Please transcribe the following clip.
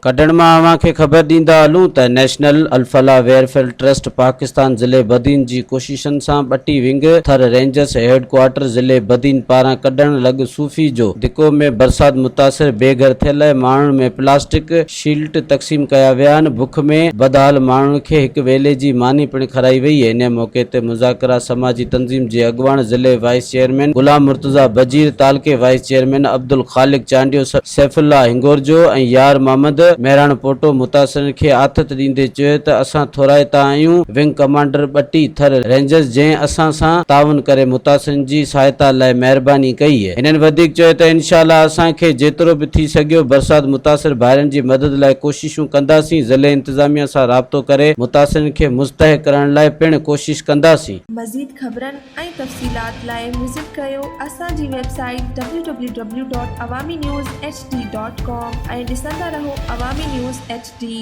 ڪڍڻ مان اوهان کي خبر ڏيندا هلون ته national Alfalah welfare trust Pakistan ضلعي بدين جي ڪوششن سان ٻٽي wing Thar rangers head quarter ضلعي بدين پاران ڪڍڻ لڳ صوفي جو دڪو ۾ برسات متاثر بي گهر ٿيل ماڻهن ۾ پلاسٽڪ شيلٽ تقسيم ڪيا ويا آهن بک ۾ بدحال ماڻهن کي هڪ ويلي جي ماني پڻ کارائي وئي انهي موقعي تي مذاڪره سماجي تنظيم جي اڳواڻ ضلعي وائيس چيئرمين غلام مرتضيٰ بجير تعلقي وائيس چيئرمين عبدالخالق چانڊيو سيف الله هنگورجو ۽ يار محمد مهراڻ پوٽو متاثرن کي آٿت ڏيندي چيو ته اسان ٿورائتا آهيون ونگ ڪمانڊر ٻٽي ٿر رينجرز جنهن اسان سان تعاون ڪري متاثرن جي سهائتا لاء مهرباني ڪئي. هنن وڌيڪ چيو ته انشاء الله اسان کي جيترو به ٿي سگهيو برسات متاثر ڀائرن جي مدد لاء ڪوششون ڪنداسين ضلعي انتظاميا سان رابطو ڪري متاثرن کي مستحق ڪرڻ لاء پڻ ڪوشش ڪنداسين. مزيد خبرن ۽ تفصيلات لاء وزٽ ڪريو اسان جي website W W W dot Awami news H D dot com ۽ ڏسندا رهو عوامي نيوز ايڇ ڊي.